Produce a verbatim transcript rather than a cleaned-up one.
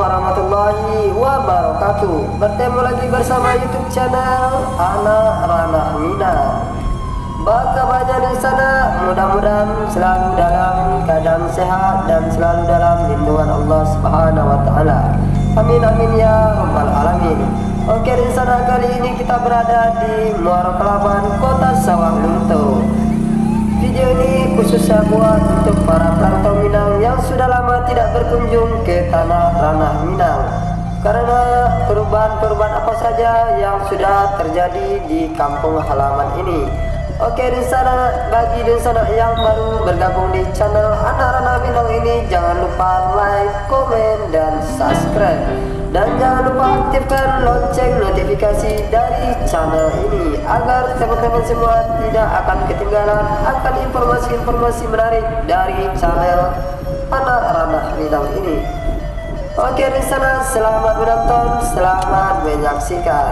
Warahmatullahi wabarakatuh. Bertemu lagi bersama YouTube channel Anak Ranah Minang. Baa kabanyo di sanak? Mudah-mudahan selalu dalam keadaan sehat dan selalu dalam lindungan Allah Subhanahu wa Ta'ala. Amin, amin, ya Rabbal Alamin. Oke, di sanak, kali ini kita berada di Muaro Kelaban, Kota Sawah Lunto. Video ini khususnya buat untuk para perantau Minang yang sudah lama tidak berkunjung ke tanah ranah Minang, karena perubahan-perubahan apa saja yang sudah terjadi di kampung halaman ini. Oke, di sanak, bagi di sanak yang baru bergabung di channel Anak Ranah Minang ini, jangan lupa like, komen, dan subscribe. Dan jangan lupa aktifkan lonceng notifikasi dari channel ini, agar teman-teman semua tidak akan ketinggalan akan informasi-informasi menarik dari channel Anak Ranah Minang ini. Oke, di sanak, selamat menonton, selamat menyaksikan.